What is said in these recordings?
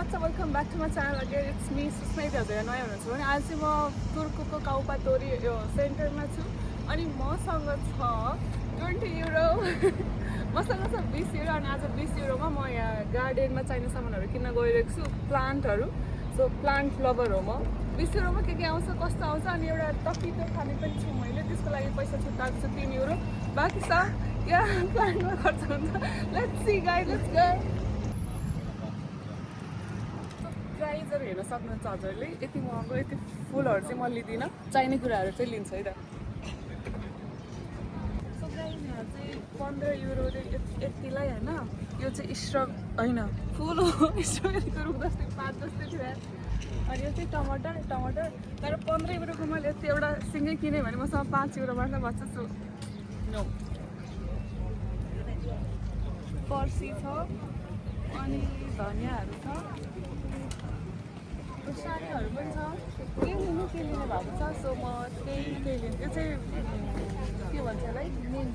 Welcome back to my channel again it's me Sushmita हजुर नयाँ हुनुहुन्छ भने आज चाहिँ म तुर्कुको काउपातोरी यो सेन्टरमा छु अनि मसँग छ 20 युरो मसँग छ 20 युरो अनि आज 20 युरोमा म यहाँ गार्डनमा चाहिने सामानहरू किन्न गइरहेको छु प्लान्टहरू सो प्लान्ट लभर हो म 20 युरोमा के आउँछ कस्तो आउँछ अनि एउटा टपिटो खाने पनि छु मैले त्यसको लागि पैसा छुट्टाएको छु 3 युरो बाँकी सब यहाँ प्लान्टमा खर्च हुन्छ let's see guys let's go प्राइजहरू हेर्न सक्नुहुन्छ हजुरले यति महँगो यति फुलहरू चाहिँ म लिँदिनँ चाहिने कुराहरू चाहिँ लिन्छ है त सो प्राइज यहाँ चाहिँ 15 युरो यतिलाई होइन यो चाहिँ स्ट्रक होइन फुल हो स्ट्रबेरीको रुख जस्तै पात जस्तै थियो अनि यो चाहिँ टमाटर तर 15 युरोको मैले यति एउटा सिँगै किनेँ भने मसँग 5 युरो मात्र बच्छ सो नो फर्सी छ अनि धनियाँहरू छ सारीहरू पनि छ के लिने भएको छ सो म त्यही लिन्छु यो चाहिँ के भन्छ यसलाई मिन्ट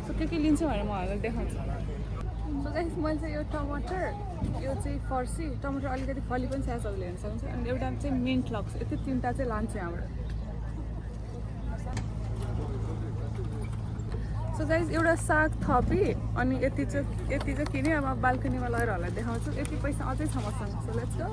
सो के लिन्छु भनेर म हजुरलाई देखाउँछु सो गाइस मैले चाहिँ यो टमाटर यो चाहिँ फर्सी टमाटर अलिकति फली पनि स्यासहरू हेर्न सक्नुहुन्छ अनि एउटा चाहिँ मिन्ट लग्छ यति तिनवटा चाहिँ लान्छु यहाँबाट सो गाइज एउटा साग थपी अनि यति चाहिँ किनेँ अब बाल्कनीमा लगेर होला देखाउँछु यति पैसा अझै छ मसँग सो लेट्स गो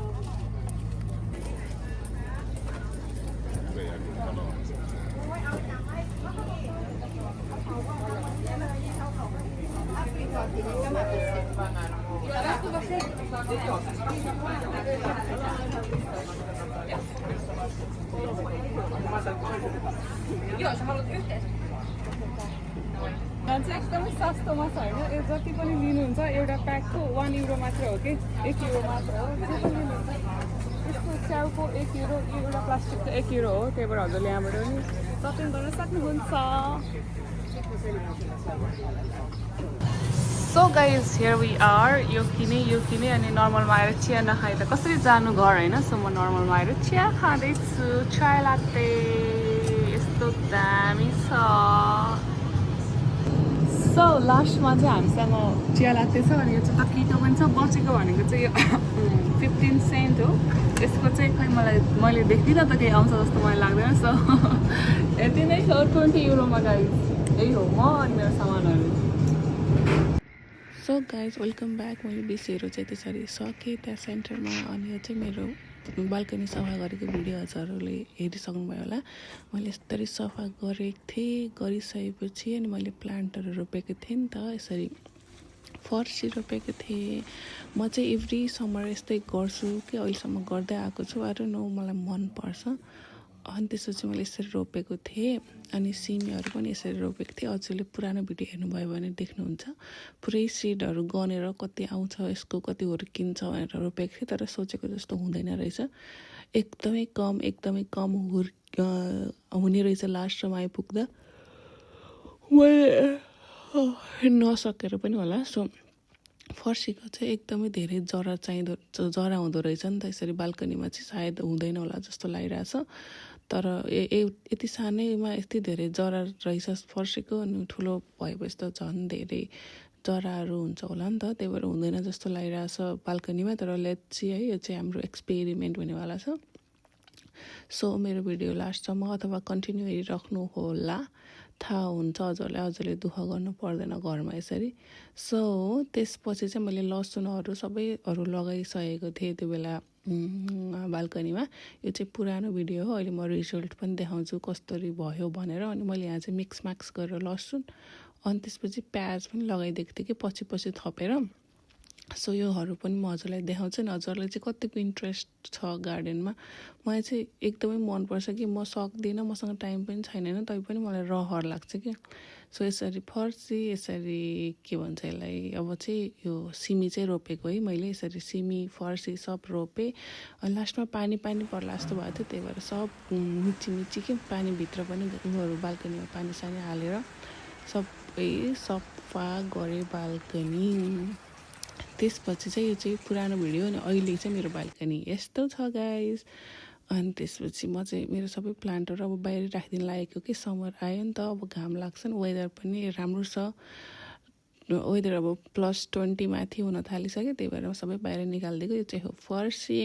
यहाँ चाहिँ एकदमै सस्तोमा छ होइन यो जति पनि लिनुहुन्छ एउटा प्याकको 1 युरो मात्र हो कि 1 युरो मात्र हो जे पनि लिनुहुन्छ यसको च्याउको 1 युरो यो एउटा प्लास्टिकको 1 युरो हो त्यही भएर हजुरले यहाँबाट पनि सपिङ गर्न सक्नुहुन्छ so guys here we are यो किने अनि नर्मलमा आएर चिया नखाए त कसरी जानु घर होइन सो म नर्मलमा आएर चिया खाँदैछु चाय लाट्टे यस्तो दामी छ सो लास्टमा चाहिँ हामीसँग चिया लात्ते छ अनि यो चाहिँ टकिटो पनि छ बचेको भनेको चाहिँ यो 15 सेन्ट हो यसको चाहिँ खै मैले देख्दिनँ त केही आउँछ जस्तो मलाई लाग्दैन सो यति नै छ 20 युरोमा गाइज यही हो म अनि मेरो सामानहरू सो गाइज वेलकम ब्याक मैले 20 युरो चाहिँ त्यसरी सकेँ त्यहाँ सेन्टरमा अनि यो चाहिँ मेरो बाल्कनी सफा गरेको भिडियो हजुरहरूले हेरिसक्नुभयो होला मैले यसरी सफा गरेको थिएँ गरिसकेपछि अनि मैले प्लान्टहरू रोपेको थिएँ नि त यसरी फर्सी रोपेको थिएँ म चाहिँ एभ्री समर यस्तै गर्छु कि अहिलेसम्म गर्दै आएको छु आई डोन्ट नो मलाई मनपर्छ अनि त्यसपछि मैले यसरी रोपेको थिएँ अनि सिमीहरू पनि यसरी रोपेको थिएँ हजुरले पुरानो भिडियो हेर्नुभयो भने देख्नुहुन्छ पुरै सिडहरू गनेर कति आउँछ यसको कति हुर्किन्छ भनेर रोपेको थिएँ तर सोचेको जस्तो हुँदैन रहेछ एकदमै कम हुने रहेछ लास्टमा आइपुग्दा मैले नसकेर पनि होला सो फर्सीको चाहिँ एकदमै धेरै जरा हुँदो रहेछ नि त यसरी बाल्कनीमा चाहिँ सायद हुँदैन होला जस्तो लागिरहेछ तर यति सानैमा यति धेरै जरा रहेछ फर्सीको अनि ठुलो भएपछि त झन् धेरै जराहरू हुन्छ होला नि त त्यही भएर हुँदैन जस्तो लागिरहेछ बाल्कनीमा तर लेट्स है यो चाहिँ हाम्रो एक्सपेरिमेन्ट हुनेवाला छ सो मेरो भिडियो लास्टसम्म अथवा कन्टिन्यू हेरिराख्नु होला थाहा हुन्छ हजुरले दुःख गर्नु पर्दैन घरमा यसरी सो त्यसपछि चाहिँ मैले लसुनहरू सबैहरू लगाइसकेको थिएँ त्यो बेला बाल्कनीमा यो चाहिँ पुरानो भिडियो हो अहिले म रिजल्ट पनि देखाउँछु कस्तरी भयो भनेर अनि मैले यहाँ चाहिँ मिक्स गरेर लसुन अनि त्यसपछि प्याज पनि लगाइदिएको थिएँ कि पछि थपेर सो योहरू पनि म हजुरलाई देखाउँछु नि हजुरलाई चाहिँ कतिको इन्ट्रेस्ट छ गार्डनमा मलाई चाहिँ एकदमै मनपर्छ कि म सक्दिनँ मसँग टाइम पनि छैन तैपनि मलाई रहर लाग्छ कि सो यसरी फर्सी यसरी के भन्छ यसलाई अब चाहिँ यो सिमी चाहिँ रोपेको है मैले यसरी सिमी फर्सी सब रोपेँ अनि लास्टमा पानी पर्ला जस्तो भएको थियो त्यही भएर सब मिची कि पानीभित्र पनि उनीहरू बाल्कनीमा पानी सानी हालेर सबै सफा गरेँ बाल्कनी त्यसपछि चाहिँ यो चाहिँ पुरानो भिडियो अनि अहिले चाहिँ मेरो बाल्कनी यस्तो छ गाइज अनि त्यसपछि म चाहिँ मेरो सबै प्लान्टहरू अब बाहिर राखिदिन लागेको कि समर आयो नि त अब घाम लाग्छ नि वेदर पनि राम्रो छ वेदर अब +20 माथि हुन थालिसक्यो, त्यही भएर सबै बाहिर निकालिदिएको। यो चाहिँ हो फर्सी।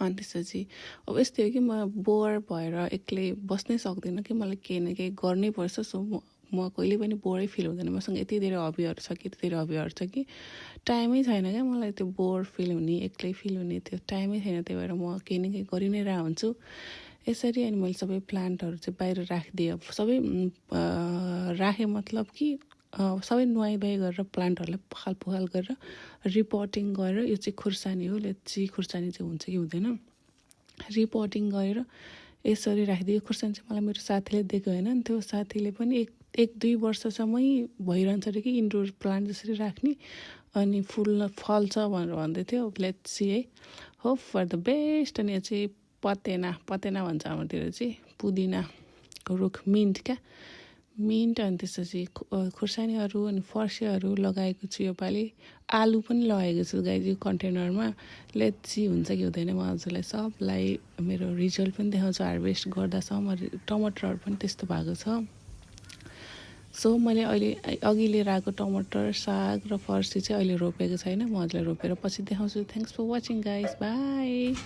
अनि त्यसपछि अब यस्तै हो कि म बोर भएर एक्लै बस्नै सक्दिनँ कि मलाई केही न केही गर्नै पर्छ। सो म कहिले पनि बोरै फिल हुँदैन। मसँग यति धेरै हबीहरू छ कि टाइमै छैन क्या मलाई त्यो बोर फिल हुने, एक्लै फिल हुने त्यो टाइमै छैन। त्यही भएर म केही न केही गरि नै रहेको हुन्छु यसरी। अनि मैले सबै प्लान्टहरू चाहिँ बाहिर राखिदिएँ। अब सबै राखेँ मतलब कि सबै नुहाइधुवाइ गरेर प्लान्टहरूलाई पखाल गरेर रिपोर्टिङ गरेर, यो चाहिँ खुर्सानी हो, लेची खुर्सानी चाहिँ हुन्छ कि हुँदैन, रिपोर्टिङ गरेर यसरी राखिदियो। खुर्सानी चाहिँ मलाई मेरो साथीले दिएको होइन नि, त्यो साथीले पनि 1-2 वर्षसम्मै भइरहन्छ अरे कि इन्डोर प्लान्ट जसरी राख्ने, अनि फल्छ भनेर भन्दै थियो। लेट्स सी है, होप फर द बेस्ट। अनि यो चाहिँ पतेना भन्छ हाम्रोतिर चाहिँ, पुदिनाको रुख, मिन्ट क्या, मिन्ट। अनि त्यसपछि खुर्सानीहरू अनि फर्सीहरू लगाएको छु योपालि। आलु पनि लगाएको छु गाइज यो कन्टेनरमा। लेट्स सी हुन्छ कि हुँदैन, म हजुरलाई सबलाई मेरो रिजल्ट पनि देखाउँछु हार्भेस्ट गर्दासम्म। टमाटरहरू पनि त्यस्तो भएको छ। सो मैले अघि लिएर आएको टमाटर, साग र फर्सी चाहिँ अहिले रोपेको छैन, म हजुरलाई रोपेर पछि देखाउँछु। Thanks for watching guys, by.